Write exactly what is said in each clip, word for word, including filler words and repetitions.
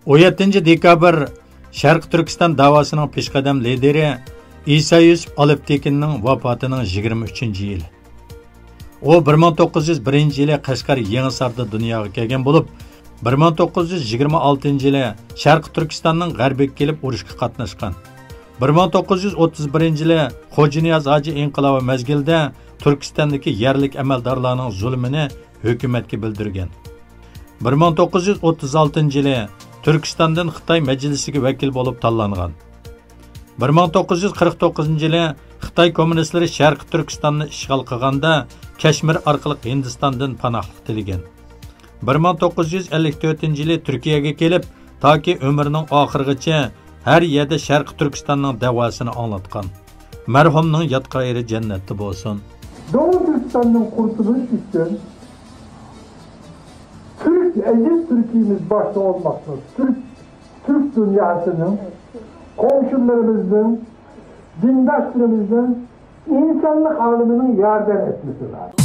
ئون يەتتىنچى دېكابىر، شەرقىي تۈركىستان داۋاسىنىڭ پېشقەدەم لىدېرى ئىسا يۈسۈپ ئالپتېكىننىڭ ۋاپاتىنىڭ يىگىرمە ئۈچىنچى يىلى. ئۇ بىر مىڭ توققۇز يۈز بىرىنچى يىلى قەشقەر يېڭىساردا دۇنياغا كەلگەن بولۇپ، بىر مىڭ توققۇز يۈز يىگىرمە ئالتىنچى يىلى شەرقىي تۈركىستاننىڭ غەربىگە كېلىپ ئۇرۇشقا قاتناشقان. بىر مىڭ توققۇز يۈز ئوتتۇز بىرىنچى يىلى خوجانىياز ھاجى ئىنقىلابى مەزگىلىدە تۈركىستاندىكى يەرلىك ئەمەلدارلارنىڭ زۇلۇمىنى ھۆكۈمەتكە بىلدۈرگەن. بىر مىڭ توققۇز يۈز ئوتتۇز ئالتىنچى يىلى تۈركىستاندىن خىتاي مەجلىسىگە ۋەكىل بولۇپ تاللانغان. بىر مىڭ توققۇز يۈز قىرىق توققۇزىنچى يىلى خىتاي كوممۇنىستلىرى شەرقىي تۈركىستاننى ئىشغال قىلغاندا، كەشمىر ئارقىلىق ھىندىستاندىن پاناھلىق تىلىگەن. بىر مىڭ توققۇز يۈز ئەللىك تۆتىنچى يىلى تۈركىيەگە كېلىپ، تاكى ئۆمرىنىڭ ئاخىرىغىچە ھەر يەردە شەرقىي تۈركىستاننىڭ دەۋاسىنى ئاڭلاتقان. مەرھۇمنىڭ ياتقان يېرى جەننەتتە بولسۇن. Doğu Türkistan'ın kurtuluş için Türk, aziz Türkiye'miz başta olmak üzere Türk, Türk dünyasının, komşularımızın, dindaşlarımızın, insanlık aleminin yardım etmesi lazım.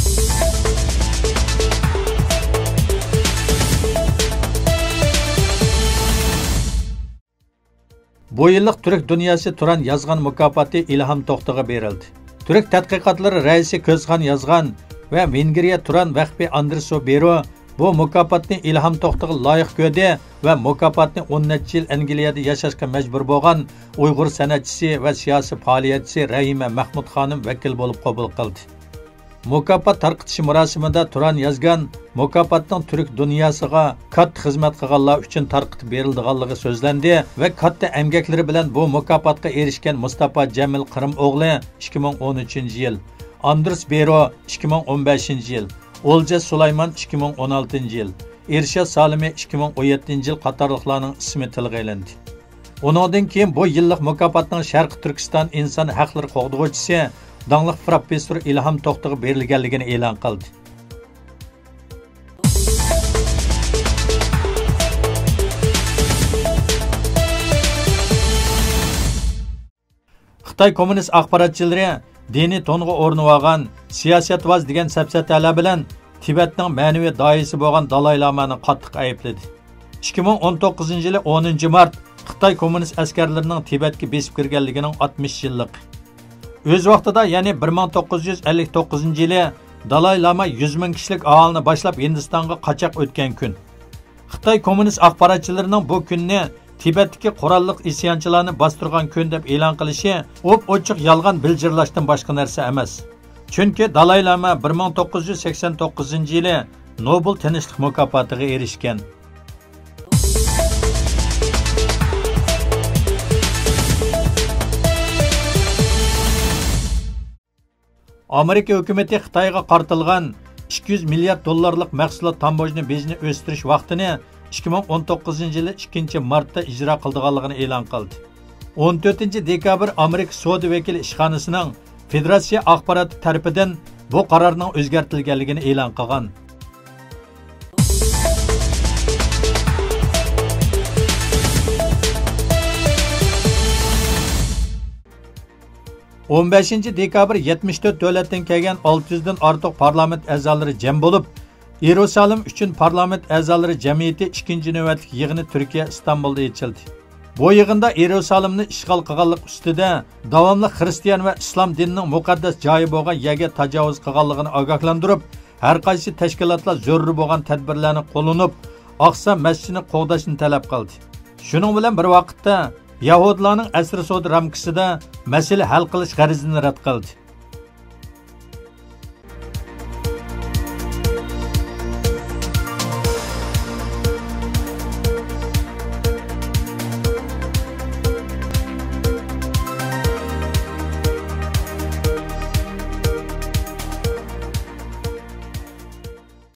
بۇ يىللىق تۈرك دۇنياسى تۇران يازغان مۇكاپاتى ئىلھام توختىغا بېرىلدى. تۈرك تەتقىقاتلىرى رەئىسى كۆزخان يازغان ۋە ۋېنگرىيە تۇران ۋەقپى ئاندرېس بېرو بۇ مۇكاپاتنى ئىلھام توختىغا لايىق كۆردى ۋە مۇكاپاتنى ئون نەچچە يىل ئەنگلىيەدە ياشاشقا مەجبۇر بولغان ئۇيغۇر سەنئەتچىسى ۋە سىياسىي پائالىيەتچىسى رەھىمە مەھمۇت خانىم ۋەكىل بولۇپ قوبۇل قىلدى. مۇكاپات تارقىتىش مۇراسىمىدا تۇران يازگان مۇكاپاتنىڭ تۈرك دۇنياسىغا كاتتا خىزمەت قىلغانلار ئۈچۈن تارقىتىپ بېرىلىدىغانلىقى سۆزلەندى ۋە كاتتا ئەمگەكلىرى بىلەن بۇ مۇكاپاتقا ئېرىشكەن مۇستاپا جەمىل قىرىم ئوغلى ئىككى مىڭ ئون ئۈچىنچى يىل، ئاندرېس بېرو ئىككى مىڭ ئون بەشىنچى يىل، ئولجاس سۇلايمان ئىككى مىڭ ئون ئالتىنچى يىل، ئېرشات سالىمى ئىككى مىڭ ئون يەتتىنچى يىل قاتارلىقلارنىڭ ئىسمى تىلغا ئېلىندى. ئۇنىڭدىن كېيىن بۇ يىللىق مۇكاپاتنىڭ شەرقىي تۈركىستان ئىنسان ھەقلىرى قوغدىغۇچىسى، داڭلىق پىروفېسسور ئىلھام توختىغا بېرىلگەنلىكىنى ئېلان قىلدى. خىتاي كوممۇنىست ئاخباراتچىلىرى دىنىي تونغا ئورىنىۋالغان سىياسەتۋاز دېگەن سەپسەتەلەر بىلەن تىبەتنىڭ مەنىۋى داھىيسى بولغان دالاي لامانى قاتتىق ئەيىبلىدى. ئىككى مىڭ ئون توققۇزىنچى يىلى ئونىنچى مارت خىتاي كوممۇنىست ئەسكەرلىرىنىڭ تىبەتكە بېسىپ كىرگەنلىكىنىڭ ئاتمىش يىللىقى. ئۆز ۋاقتىدا، يەنى بىر مىڭ توققۇز يۈز ئەللىك توققۇزىنچى يىلى دالاي لاما يۈز مىڭ كىشىلىك ئاھالىنى باشلاپ ھىندىستانغا قاچاق ئۆتكەن كۈن. خىتاي كوممۇنىست ئاخباراتچىلىرىنىڭ بۇ كۈننى تىبەتتىكى قوراللىق ئىسيانچىلارنى باستۇرغان كۈن دەپ ئېلان قىلىشى ئوپئوچۇق يالغان بىلجىرلاشتىن باشقا نەرسە ئەمەس. چۈنكى دالاي لاما بىر مىڭ توققۇز يۈز سەكسەن توققۇزىنچى يىلى نوبېل تىنچلىق مۇكاپاتىغا ئېرىشكەن. ئامېرىكا ھۆكۈمىتى خىتايغا قارىتىلغان ئىككى يۈز مىليارد دوللارلىق مەھسۇلات تاموژنا بېجىنى ئۆستۈرۈش ۋاقتىنى ئىككى مىڭ ئون توققۇزىنچى يىلى ئىككىنچى مارتتا ئىجرا قىلىدىغانلىقىنى ئېلان قىلدى. ئون تۆتىنچى دېكابىر ئامېرىكا سودا ۋەكىلى ئىشخانىسىنىڭ فېدېراتسىيە ئاخباراتى تەرىپىدىن بۇ قارارنىڭ ئۆزگەرتىلگەنلىكىنى ئېلان قىلغان. ئون بەشىنچى دېكابىر يەتمىش تۆت دۆلەتتىن كەلگەن ئالتە يۈزدىن ئارتۇق پارلامېنت ئەزالىرى جەم بولۇپ، يېرۇسالىم ئۈچۈن پارلامېنت ئەزالىرى جەمئىيىتى ئىككىنچى نۆۋەتلىك يىغىنى تۈركىيە ئىستانبۇلدا ئېچىلدى. بۇ يىغىندا يېرۇسالىمنى ئىشغال قىلغانلىق ئۈستىدە داۋاملىق خىرىستىيان ۋە ئىسلام دىنىنىڭ مۇقەددەس جايى بولغان يەرگە تاجاۋۇز قىلغانلىقىنى ئاگاھلاندۇرۇپ، ھەر قايسى تەشكىلاتلار زۆرۈر بولغان تەدبىرلەرنى قوللىنىپ، ئاقسا مەسچىتىنى قوغداشنى تەلەپ قىلدى. شۇنىڭ بىلەن بىر ۋاقىتتا، يەھۇدىيلارنىڭ ئەسىر سودا رامكىسىدا مەسىلە ھەل قىلىش غەرىزىنى رەت قىلدى.